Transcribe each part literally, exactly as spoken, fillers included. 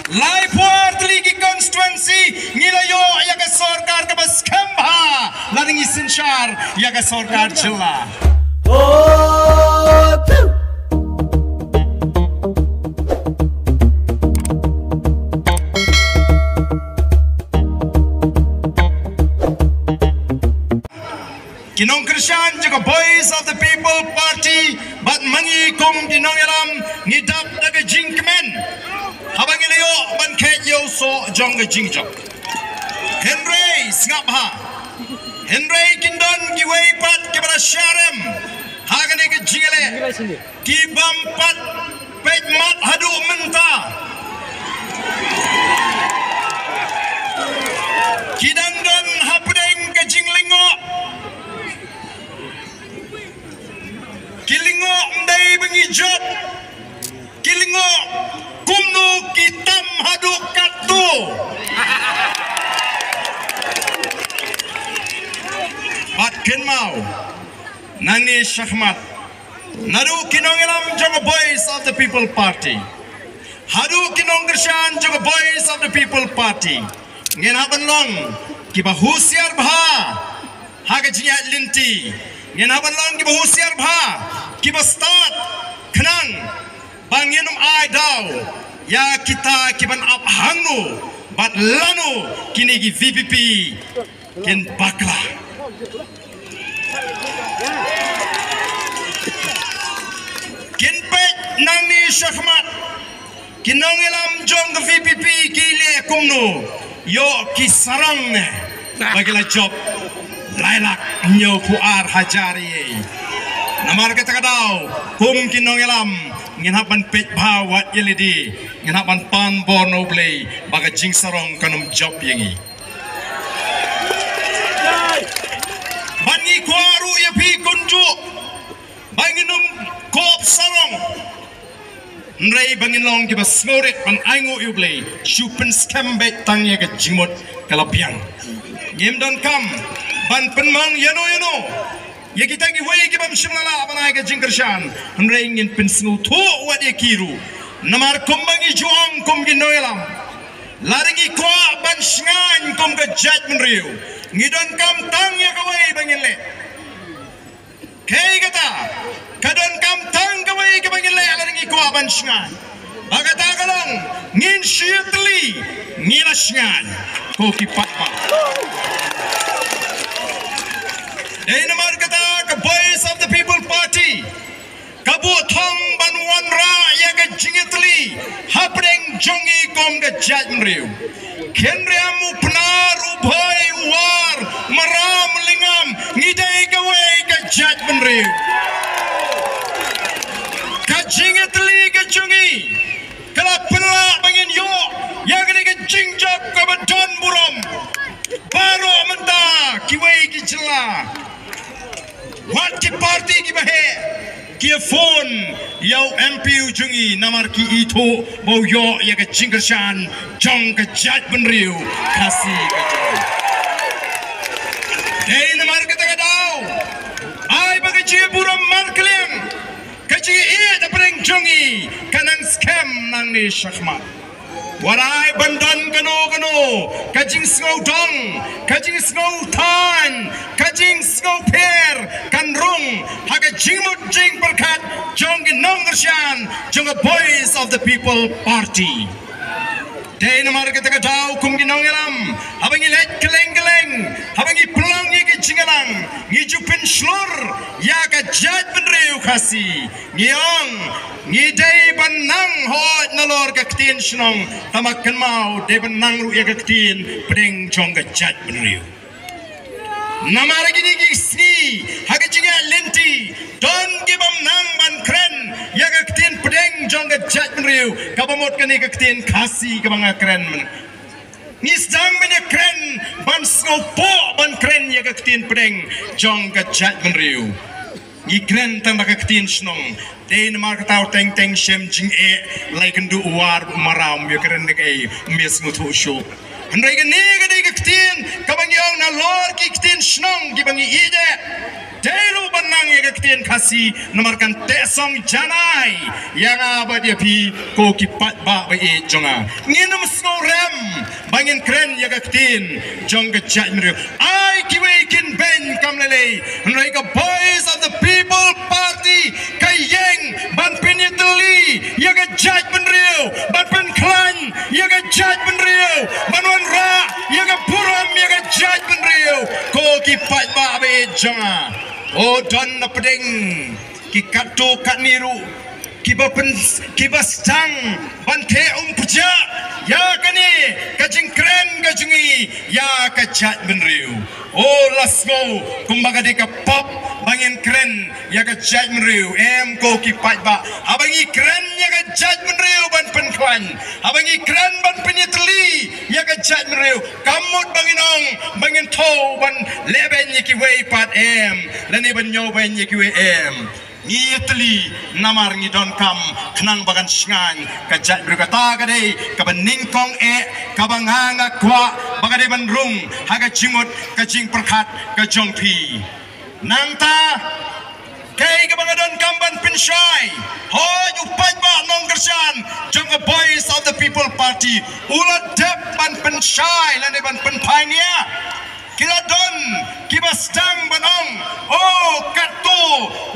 Laiphew ar tylli ki constituency ngi la ïoh ïa ka sorkar kaba skhem bha, lada ngi synshar ïa ka sorkar jylla. Ki nongkyrshan jong ka Voice of the People Party bad ma ngi kum ki nongïalam ngi dap da ka jingkmen haba ngi la ïoh ban khet ïa u soh jong ka jingjop. Hynrei sngap bha, hynrei kin don kiwei pat kiba la sharem ha kane ka jingïaleh. Ki bym pat peit mat haduh mynta. Ki dang don hapdeng ka jinglyngngoh. Ki lyngngoh ym dei ba ngi jop. Ki lyngngoh kumno ki tam haduh katto. Bad kynmaw, nangne shakhmat, naduh ki nongïalam jong ka Voice of the People Party haduh ki nongkyrshan jong ka Voice of the People Party, ngin hap ban long kiba husiar bha ha ka jingïaid lynti. Ngin hap ban long kiba husiar bha, kiba stad, khnang ba ngin ym ai daw ïa kita kiban ap hangno bad lano kine ki V P P kin bakla. Kin peit nangne shakhmat, ki nongïalam jong ka V P P ki leh kumno, ïoh ki sarong ne ba ki la jop lai lak hynñiewphew ar hajar ïa. Namar kata ka daw, kum ki nongïalam, ngin hap ban peit bha wat ïa lade, ngin hap ban pan bor na U Blei ba ka jingsarong kan ym jop ïa ngi. Bad ngi kwah ruh ïa phi kumjuh ba ngin ym kop sarong, hynrei ba ngin long kiba sngewrit ban ainguh ïa U Blei, shu pynskhem beit tang ïa ka jingmut ka la biang. Ngim donkam ban pynmong ïano ïano ïa kita kiwei ki bym shym la lah ban ai ka jingkyrshan, hynrei ngin pynsngewthuh wat ïa ki ruh. Namar kumba ngi ju ong kum ki nongïalam, lada ngi kwah ban shngaiñ kum ka jaitbynriew, ngi donkam tang ïa kawei ba ngin leh. Kaei kata? Ka donkam tang kawei kaba ngin leh lada ngi kwah ban shngaiñ. Ba kata ka long, ngin shu ïatylli, ngi la shngaiñ. Ko ki paidbah. Dei namar kata ka Voice of the People Party ka buh thong ban wanrah ïa ka jingïatylli hapdeng jong ngi kum ka jaitbynriew. Khynriam, u Pnar, u Bhoi, u War, Maram, Lyngngam, ngi dei kawei ka jaitbynriew. Ka jingïatylli ka jong ngi ka la pynlah ba ngin ïoh ïa kane ka jingjop kaba don burom. Baroh mynta kiwei ki jylla, wat ki party kiba heh, ki ïa phone ïa u M P u jong ngi namar ki ithuh ba u ïoh ïa ka jingkyrshan jong ka jaitbynriew Khasi ka jong ngi. Dei namar kata ka daw, ai ba ka jingburom markylliang, ka jingïeit hapdeng jong ngi ka nang skhem nangne shakhmat. Wat ai ban don kano kano ka jingsngewdong, ka jingsngewthaiñ, ka jingsngewpher kan rung ha ka jingmut jingpyrkhat jong ki nongkyrshan jong ka Voice of the People Party. Dei namar kata ka daw kum ki nongïalam, haba ngi leit kylleng kylleng, haba ngi pynlong ïa ki jingïalang, ngi ju pynshlur ïa ka jaitbynriew Khasi. Ngi ong, ngi dei ban nang hooid nalor ka ktien shnong, tangba kynmaw dei ban nang ruh ïa ka ktien pdeng jong ka jaitbynriew. Namar ha kine ki sngi ha ka jingïaid lynti, don ki bym nang ban kren ïa ka ktien pdeng jong ka jaitbynriew, kaba mut kane ka ktien Khasi kaba nga kren mynne. Ngi sdang ban ïa kren ban sngewpoh ban kren ïa ka ktien pdeng jong ka jaitbynriew. Ngi kren tang da ka ktien shnong. Dei namar kata u Teng Teng shem jingeh, la ïakynduh u War, u Maram, ïa kren da kaei, ym ïa sngewthuh shuh. Hynrei kane ka dei ka ktien kaba ngi ong nalor ki ktien shnong kiba ngi ïeit eh. Dei ruh ban nang ïa ka ktien Khasi namar kan teh song janai ïa nga bad ïa phi ko ki paidbah ba ïeit jong nga. Ngin ym sngewrem ba ngin kren ïa ka ktien jong ka jaitbynriew. Ai kiwei kin beiñ kam lei lei, hynrei ka Voice of the People Party ka ïeng ban pynïatylli ïa ka jaitbynriew, ban pynkhlaiñ ïa ka jaitbynriew, ban wanrah ïa ka burom ïa ka jaitbynriew. Ko ki paidbah ba ïeit jong nga, o don na pdeng ki katto katne ruh kiba pyn, kiba sdang ban theh umpjah ïa kane ka jingkren ka jong ngi ïa ka jaitbynriew. O la sngew kumba ka dei ka pop ba ngin kren ïa ka jaitbynriew, em ko ki paidbah? Haba ngi kren ïa ka jaitbynriew ban pynkhlaiñ, haba ngi kren ban pynïatylli ïa ka jaitbynriew, kam mut ba ngin ong ba ngin thew ban lehbeiñ ïa kiwei pat, em, lane ban ñiewbeiñ ïa kiwei, em. Ngi ïatylli namar ngi donkam khnang ba kan shngaiñ ka jaitbynriew. Kata ka dei kaba nyngkong eh kaba nga nga kwah ba ka dei ban rung ha ka jingmut ka jingpyrkhat ka jong phi. Nangta kaei kaba nga donkam ban pynshai, hooid u paidbah nongkyrshan jong ka Voice of the People Party u la dep ban pynshai lane ban pynpaw nia. Ki la don kiba sdang ban ong, o katto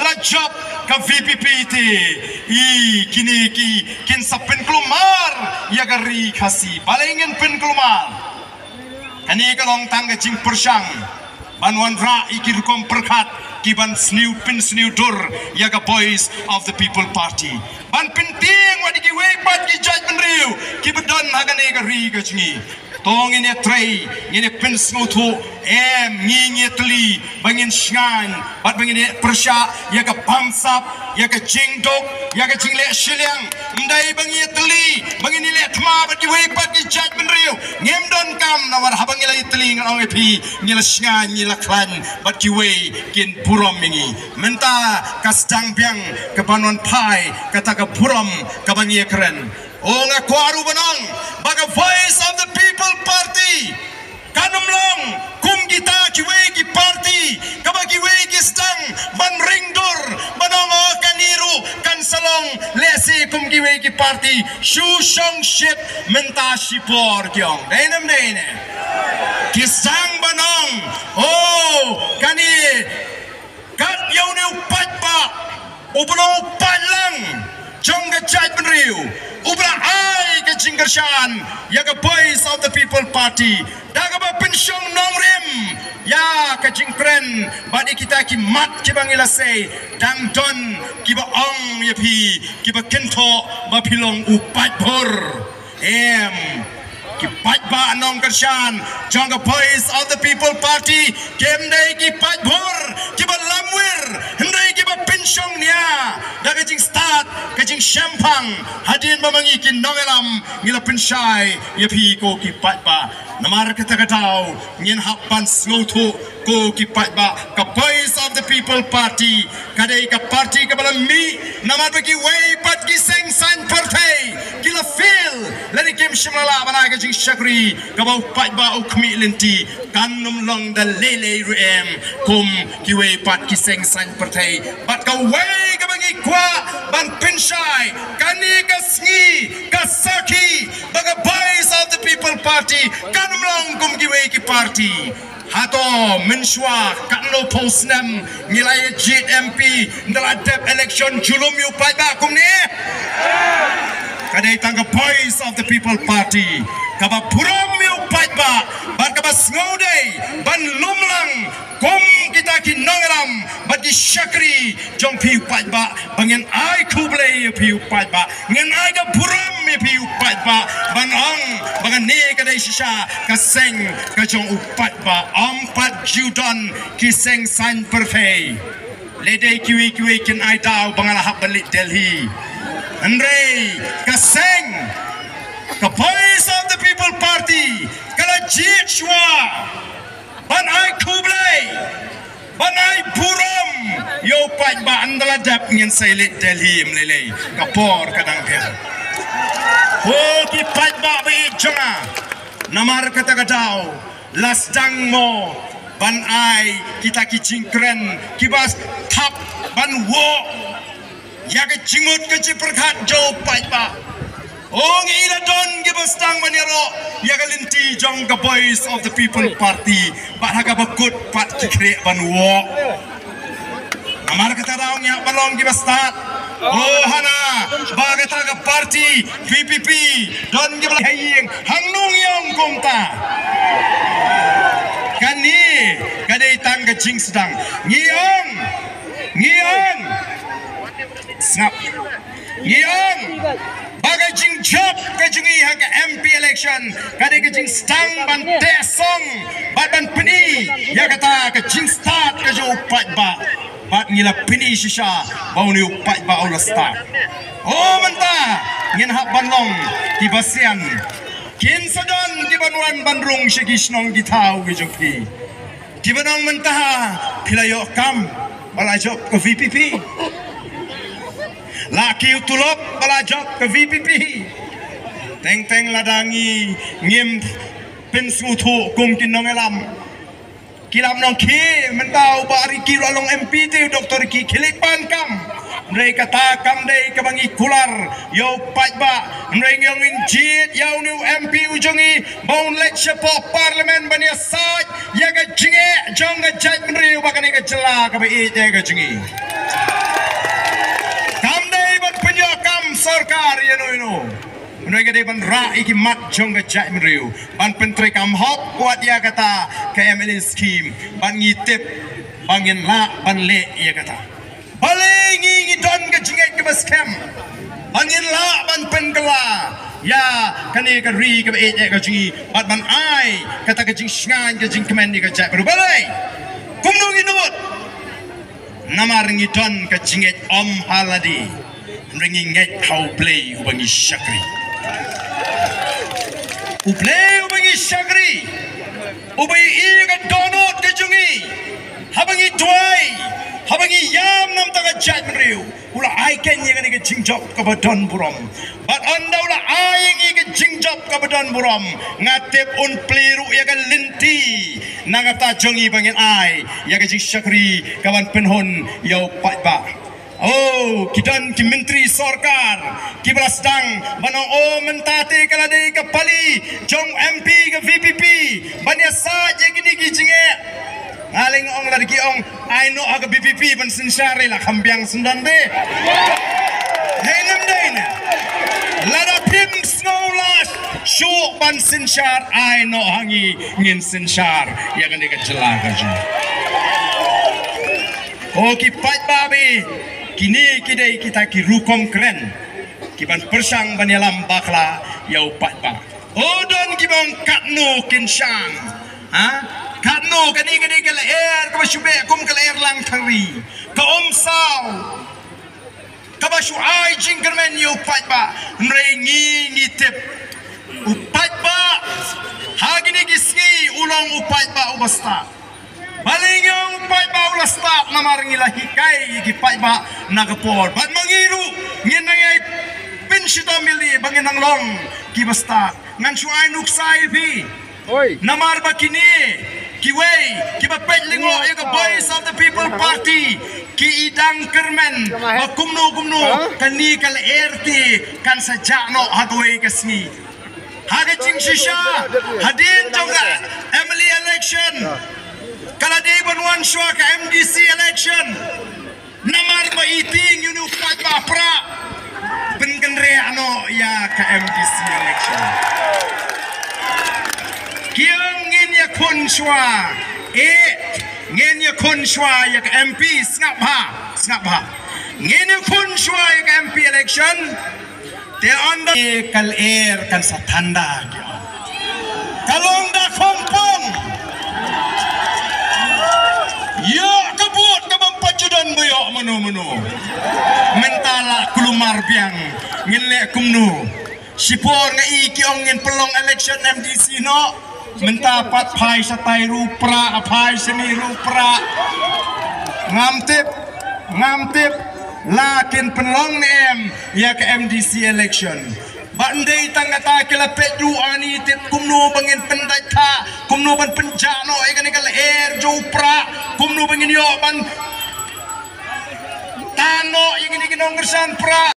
la jop ka V P P te, i kine ki kin sa pynkulmar ïa ka ri Khasi. Balei ngin pynkulmar? Kane ka long tang ka jingpyrshang ban wanrah ïa ki rukom pyrkhat ki ban sniew pynsniew dur ïa ka Voice of the People Party, ban pyntieng wat ïa kiwei pat ki jaitbynriew kiba don ha kane ka ri ka jong ngi. To ngin ïatrei, ngin ïa pynsngewthuh, em, ngi ngi ïatylli ba ngin shngaiñ bad ba ngin ïa pyrshah ïa ka bamsap, ïa ka jingduk, ïa ka jingleh shiliang. Ym dei ba ngi ïatylli ba ngin ïa leh thma bad kiwei pat ki jaitbynriew. Ngim donkam, namar haba ngi la ïatylli, ngan ong ïa phi, ngi la shngaiñ, ngi la khlaiñ bad kiwei kin burom ïa ngi. Mynta ka sdang biang ka ban wan phai kata ka burom kaba ngi ïa kren. O nga kwah ruh ban ong ba ka Voice of the People Party kan ym long kum kita kiwei ki party kaba kiwei ki sdang ban ring dur ban ong, o kane ruh kan sa long lehse kum kiwei ki party, shu shong shit mynta shipor ki ong. Dei ne ym dei ne? Ki sdang ban ong, o kane kat ïa une u paidbah uba long u paidlang jong ka jaitbynriew, uba la ai ka jingkyrshan ïa ka Voice of the People Party da kaba pynshong nongrim ïa ka jingkren bad ïa kita ki mat kiba ngi la sei. Dang don kiba ong ïa phi, kiba kynthoh ba phi long u paidbhur. Em, ki paidbah nongkyrshan jong ka Voice of the People Party kim dei ki paidbhur kiba lamwir, hynrei kiba pynshong nia da ka jingstad, ka jingshemphang. Hadien ba ma ngi ki nongïalam ngi la pynshai ïa phi ko ki paidbah. Namar kata ka daw ngin hap ban sngewthuh ko ki paidbah, ka Voice of the People Party ka dei ka party kaba la mih namar ba kiwei pat ki seng saiñ pyrthei ki la fail lane kim shym la lah ban ai ka jingshakri kaba u paidbah u khmih lynti. Kan ym long da lei lei ruh em kum kiwei pat ki seng saiñ pyrthei. Bad kawei kaba ngi kwah ban pynshai kane ka sngi, ka sakhi ba ka Voice of the People Party kan ym long kum kiwei ki party. Hato mynshuwa katno phew snem ngi la ïa jied M P, nda la dep election ju lum ïa u paidbah kumne? Ka dei tang ka Voice of the People Party kaba burom ïa u paidbah bad kaba sngewdei ban lum lang kum kita ki nongïalam bad ki shakri jong phi u paidbah, ba ngin ai khublei ïa phi u paidbah, ngin ai ka burom ïa phi u paidbah, ban ong ba kane ka dei shisha ka seng ka jong u paidbah. Ym pat ju don ki seng saiñ pyrthei. Lehse kiwei kiwei kin ai daw ba nga la hap ban leit Delhi. Hynrei ka seng, ka Voice of the People Party ka la jied shuwa ban ai khublei, ban ai burom ïa u paidbah. Ynda la dep ngin sa leit Delhi, ym lei lei, ka por ka dang biang. Ko ki paidbah ba ïeit jong nga, namar kata ka daw la sdang mo ban ai kita ki jingkren kiba thap ban woh ïa ka jingmut ka jingpyrkhat jong u paidbah. O, ngi la don kiba sdang ban ïaroh ïa ka lynti jong ka Voice of the People Party, bad ha kaba kut pat ki khreh ban woh. Namar kata daw ngi hap ban long kiba stad. O, hana ba kata ka party VPP don kiba la ha ïing, hangno ngi ong kumta? Kane ka dei tang ka jingsdang. Ngi ong, ngi ong, sngap. Ngi ong ba ka jingjop ka jong ngi ha ka MP election ka dei ka jingsdang ban teh song bad ban pyni ïa kata ka jingstad ka jong u paidbah. Bad ngi la pyni shisha ba une u paidbah u la stad. O, mynta ngin hap ban long kiba sian. Kin sa don kiban wan ban rung sha ki shnong ki thaw ki jong phi. Kiban ong mynta phi la ïoh kam ba la jop ka VPP. La kiew tulop ba la jop ka VPP. Teng teng lada ngi ngim pynsngewthuh kum ki nongïalam. Ki lam nongkhie mynta u Bah Ricky u la long MP te u Doktor Ricky khie leit pan kam. Hynrei kata kam dei kaba ngi kular ïa u paidbah. Hynrei ngi ong ngin jied ïa une u MP u jong ngi ba un leit shapoh Parliament ban ïasaid ïa ka jingeh jong ka jaitbynriew bad kane ka jylla kaba ïeit ïa ka jong ngi. Kam dei ban pynïoh kam sorkar ïa no ïa no. Hynrei ka dei ban rah ïa ki mat jong ka jaitbynriew ban pyntreikam hok wat ïa kata ka MLA scheme, ban ngi tip ba ngin lah ban leh ïa kata. Balei ngi ngi don ka jingngeit kaba skhem ba ngin lah ban pynkylla ïa kane ka ri kaba ïeit ïa ka jong ngi bad ban ai kata ka jingshngaiñ ka jingkmen ïa ka jaitbynriew? Balei? Kumno ngi nud? Namar ngi don ka jingngeit ym ha lade. Hynrei ngi ngeit ha U Blei uba ngi shakri. U Blei uba ngi shakri, uba ïohi ïa ka dohnud ka jong ngi. Haba ngi duwai, haba ngi ïam namar ka jaitbynriew, u la ai keiñ ïa kane ka jingjop kaba don burom. Bad ynda u la ai ïa ngi ka jingjop kaba don burom, nga tip un plie ruh ïa ka lynti na ka bynta jong ngi ba ngin ai ïa ka jingshakri kaban pynhun ïa u paidbah. O, ki don ki myntri sorkar kiba la sdang ban ong, o, mynta te ka la dei ka pali jong MP ka VPP ban ïasaid ïa kine ki jingeh. Nga leh ong lada ki ong ai noh ha ka VPP ban synshar, la kham biang syndon de. Hei, ym dei ne? Lada phim sngew lah shuh ban synshar, ai noh ha ngi, ngin synshar ïa kane ka jylla ka jong ngi. O ki paidbah, kine ki dei kita ki rukom kren kiban pyrshang ban ïalam bakla ïa u paidbah. O, don kiba ong katno kin shang. Ha? Katno? Kane ka dei ka lyer kaba shu beh kum ka lyer langthari, ka um saw, kaba shu ai jingkyrmen ïa u paidbah. Hynrei ngi ngi tip u paidbah ha kine ki sngi u long u paidbah uba stad. Balei ngi ong u paidbah u la stad? Namar ngi la hikai ïa ki paidbah na ka por. Bad ma ngi ruh ngin nang ïai pynshitom ïa lade ba ngin nang long kiba stad. Ngan shu ai nuksa ïa phi. Namar ba kine kiwei kiba peit lyngngoh ïa ka Voice of the People Party ki i dang kyrmen ba kumno kumno kane ka lyer te kan sa jah noh ha kawei ka sngi. Ha ka jingshisha, hadien jong ka MLA election, ka la dei ban wan shuwa ka MDC election. Namar ba i tieng ïa une u paidbah Prah, pynkynriah noh ïa ka MDC election. Ki ong ngin ïakhun shuwa, eh, ngin ïakhun shuwa ïa ka MP. Sngap bha, sngap bha. Ngin ïakhun shuwa ïa ka MP election. Te ynda ka lyer kan sa thanda, ki ong. Ka long da khongpong. Ïoh ka vote ka bym pat ju don ba ïoh mano mano. Mynta la kulmar biang, ngin leh kumno? Shipor nga i ki ong ngin pynlong election MDC noh. Mynta pat phai shatai ruh Prah, phai shane ruh Prah. Ngam tip, ngam tip la kin pynlong ne em ïa ka MDC election. Ba ndei tang kata ki la peit ruh ani tip kumno ba ngin pyndait tha, kumno ban pynjah noh ïa kane ka lyer jong u Prah, kumno ba ngin ïoh ban tan noh ïa kine ki nongkyrshan Prah.